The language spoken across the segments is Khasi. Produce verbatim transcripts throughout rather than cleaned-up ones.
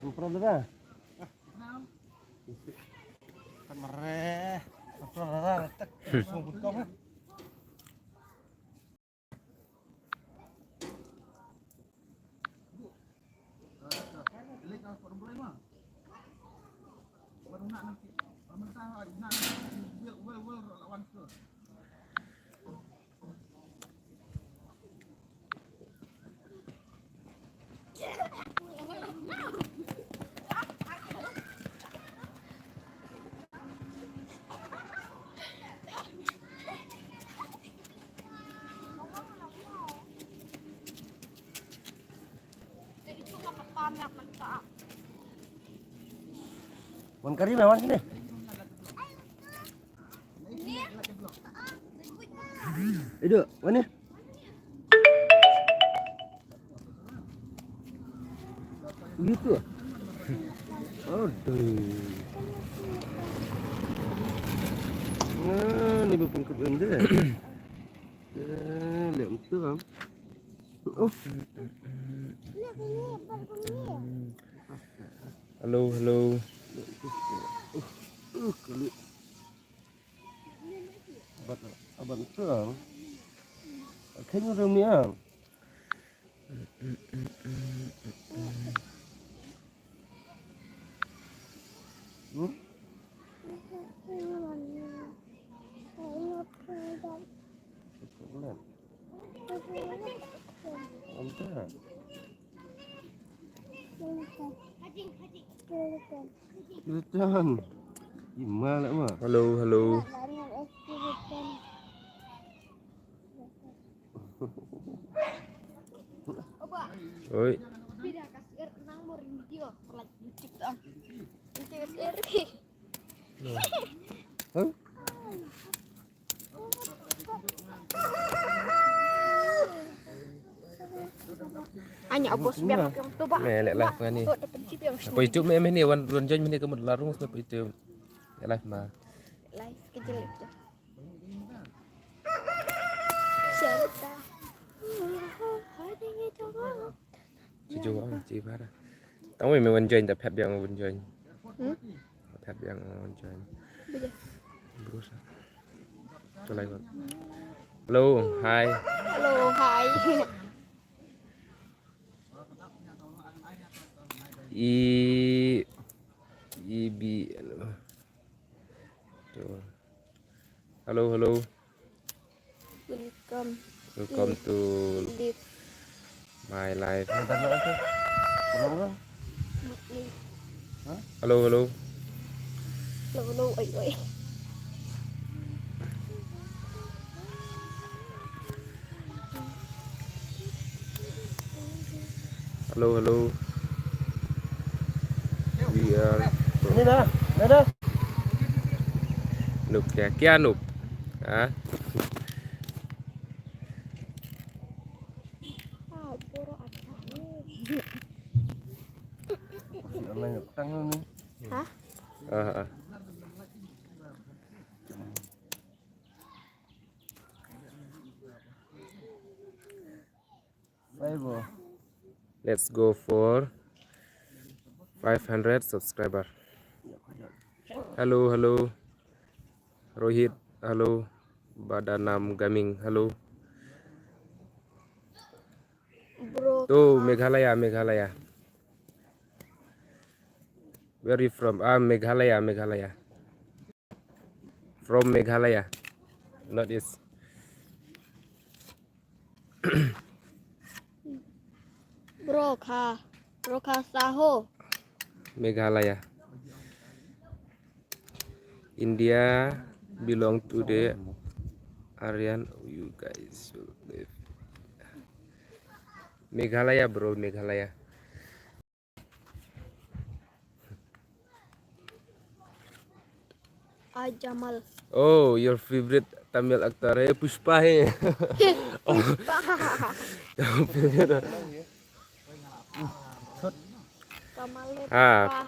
Pernah dah. Kan mereh. Pernah dah. Tak. Sungguh kau. Wan kari, wan sini. Idu, wan ni. Gitu. Aduh. Nah, ni berpengkut benda. Eh, lihat betul, ah. Oh. Hello, hello. Aban, aban terang. Akhirnya rumi ang. Hmm? Anta. Sultan. Ima lah ma. Hello, hello. Oi. Huh? Anya bos biang piang tu ba. Me lek live ngani. Apa itu me me ni wan wan join me ni ke mut larung sna apa itu. Lek live ma. Live ke jelek tu. Cerita. Hai ding itu. Sejauh ah, cik Farah. Tahu me wan join ta phet biang wan join. Hmm? Phet biang wan join. Berusaha. Tulai wan. Hello, hi. Hello, hi. I I B. Tu. Hello, hello. Welcome. Welcome to my life. Hello, hello. Hello, hello, oi, oi. Hello, hello. We are. Ini dah, dah, dah. Noob kya, kya noob? Ha? Ha? Ah, ah. Let's go for five hundred subscriber. Hello, hello. Rohit, hello. Badanam Gaming, hello. Bro. To Meghalaya, Meghalaya. Where are you from? Ah, Meghalaya, Meghalaya. From Meghalaya, North East. Bro kha, bro kha saho. Meghalaya. India belong to the Aryan, you guys should live. Meghalaya, bro, Meghalaya. Ajamal. Oh, your favorite Tamil actor, eh, Pushpa, eh. Pushpa. Your favorite. Kamal, eh, ah. Pushpa.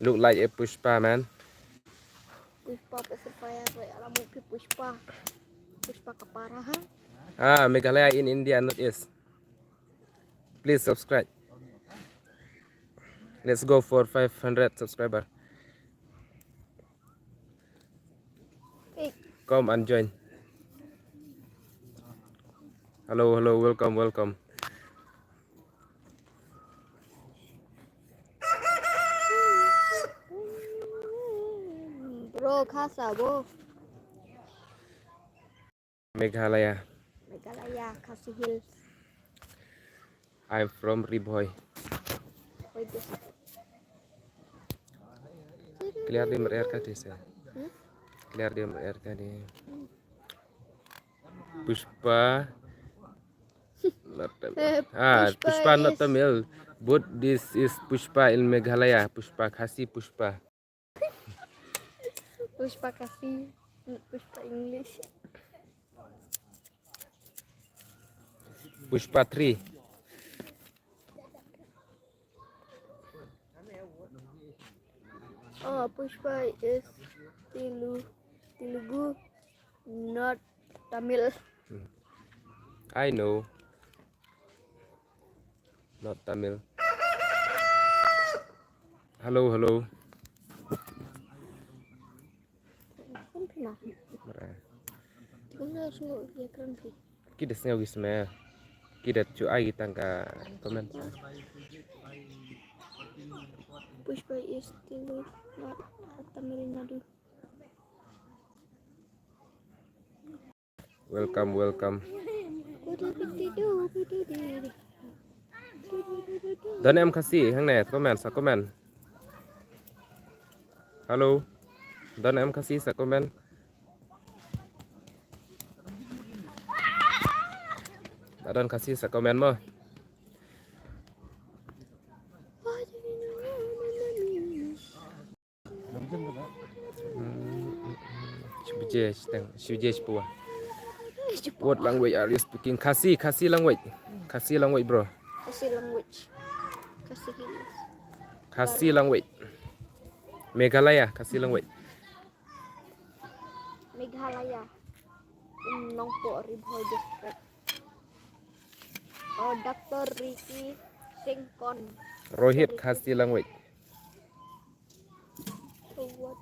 Look like a Pushpa, man. Pushpa, Pushpa, ya, ala movie Pushpa. Pushpa ka para, ha? Ah, Meghalaya in India, North East. Please subscribe. Let's go for five hundred subscriber. Come and join. Hello, hello, welcome, welcome. Bro, Khasi, bro. Meghalaya. Meghalaya, Khasi Hills. I'm from Ri Bhoi. Bhoi District. Clear di mer ka di se. Hmm? Clear di mer ka di. Pushpa. Not Tamil. Eh, ah, Pushpa Pushpa not is Tamil. But this is Pushpa in Meghalaya. Pushpa Khasi Pushpa. Pushpa Khasi, Pushpa English. Pushpa three. Oh, Pushpa is Telu-, Telugu, not Tamil. Hmm. I know. Not Tamil. Hello, hello. Mara. Ki da sngew ki sma. Ki da ju ai ki tang ka comment. Pushpa is still not Tamil Nadu. Welcome, welcome. Don em Khasi hangne, comment, sa comment. Hello. Don em Khasi, sa comment. Don Khasi, sa comment mo. Shibujeh, shiteng, shibujeh, shipua. What language are you speaking? Khasi, Khasi language. Khasi language, bro. Khasi language. Khasi Hills. Khasi language. Meghalaya, Khasi language. Meghalaya. In Nongpoh, Ri Bhoi District. Oh, Doctor Ricky Singkon. Rohit, Khasi language. So what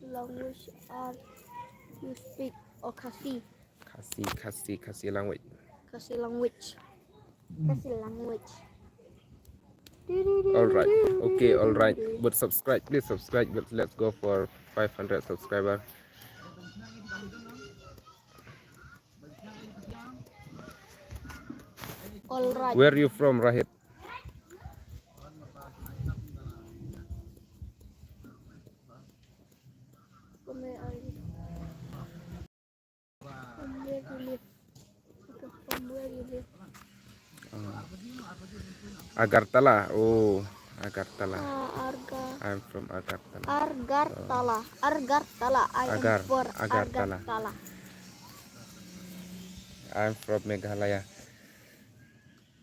language are you speak? Oh, Khasi. Khasi, Khasi, Khasi language. Khasi language. Khasi language. All right. Okay, all right. But subscribe, please subscribe. But let's go for five hundred subscriber. All right. Where you from, Rahit? From where are you? From where you live? Okay, from where you live? Oh. Agartala. Oh, Agartala. Ah, Arga-, I'm from Agartala. Argartala. Oh. Argartala. I am Agar-, for Agartala. Agartala. I'm from Meghalaya.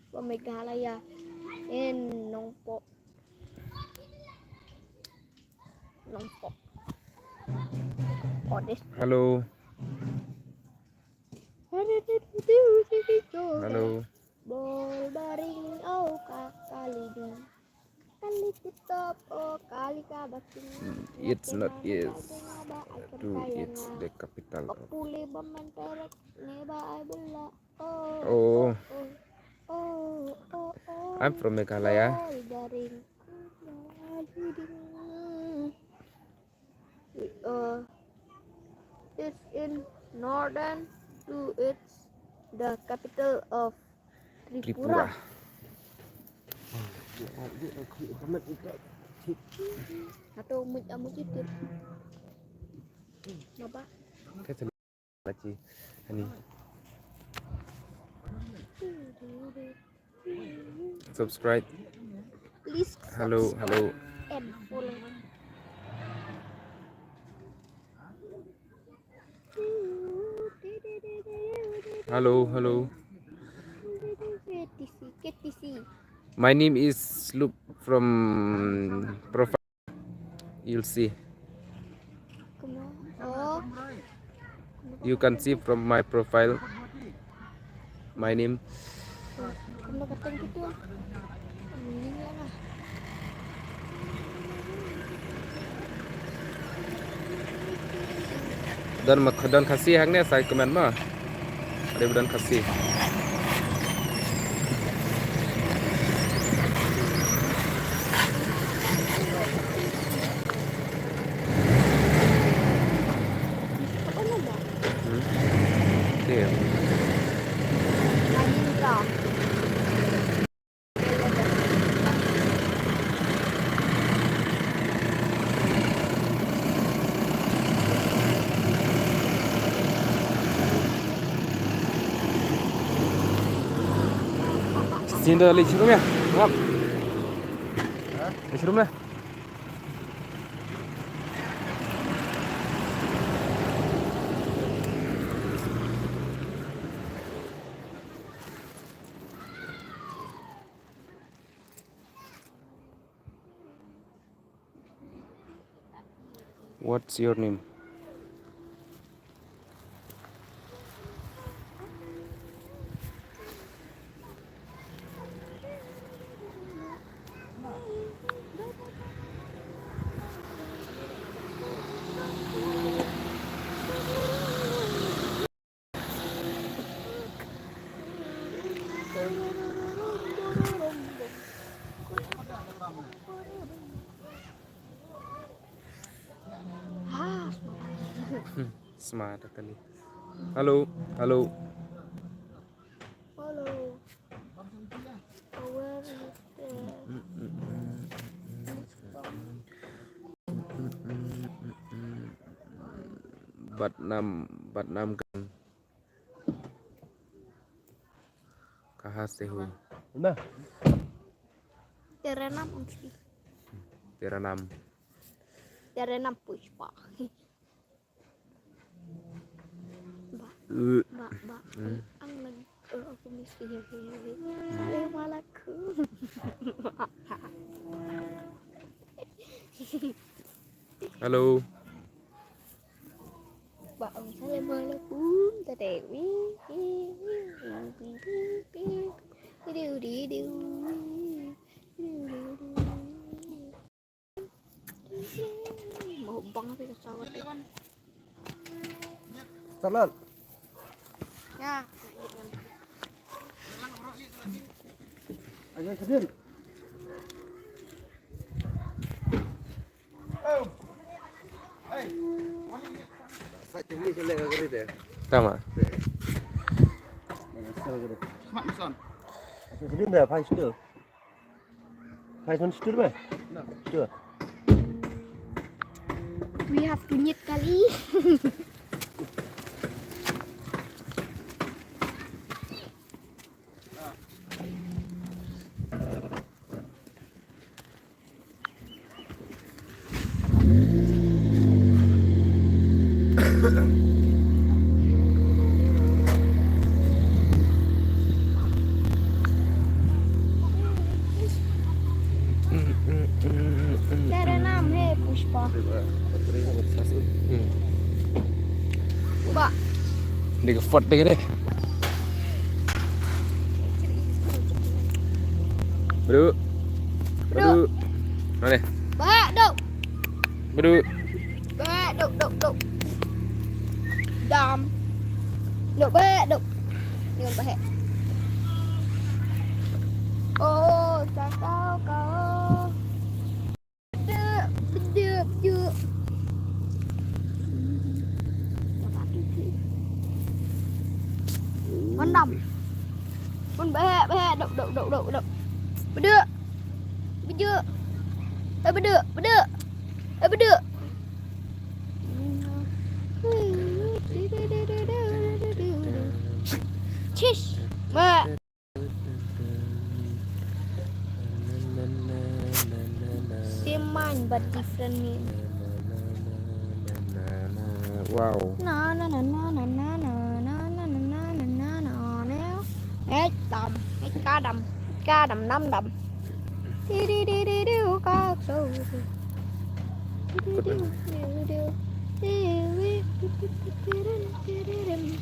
From Meghalaya. In Nongpoh. Nongpoh. Oh, this. Hello. Hello. Bol baring au ka kali ding. Kali kitop o kali ka baking. Mm, it's not, yes. Two, it's the capital of. Bakule ba man terek ne ba ai bela. Oh. Oh, oh, oh, oh. I'm from Meghalaya. Bol baring. Uh, it's in northern to, it's the capital of Tripura. Tripura. Atau mut, ah, mut itu. Apa? Laci. Ani. Subscribe. Please. Hello, hello. And follow. Hello, hello. K T C, K T C. My name is, look from profile. You'll see. Come on. Oh. You can see from my profile. My name. Come on, katang gitu. Ini lah. Don ma, don Khasi hangne sa comment ma. Ada ba don Khasi. Hmm. Iya. Sini dah lagi sirum ya. Ngap. Lagi sirum dah. What's your name? Smart kali. Halo, halo. Halo. Where is the Batnam, Batnam kan. Kaha se hu. Na. Teranam unsi. Teranam. Teranam Pushpa. Ba, ba, ba. Ang nag, eh, aku mesti ya, ya, ya. Eh, malaku. Halo. Ba, ang salam malaku. Tadi. Diu, diu, diu. Mau bang tapi kacau. Salat. Ya. Ayo, sedin. Tama. Sedin dah, five still. Five minutes still, bah? Still. We have to nyit kali. तेरा नाम है पुष्पा। Ba. Dia ke fort dia ke deh. Bedu. Bedu. Bedu. Mana? Ba, duk. Bedu. Ba, duk, duk, duk. Dam. Duk, ba, duk. Ni ba hek. Oh, cakau kau. Mandam. Mun beh, beh, dok, dok, dok, dok, dok. Bedek. Bedek. Eh, bedek, bedek. Eh, bedek. Cish. Beh. Same mind but different name. Wow. Na, na, na. Eh, dam. Eh, ka dam. Ka dam, dam, dam. Di, di, di, di, di, ka, so. Di, di, di, di, di,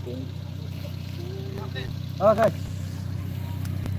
di. Oh, guys.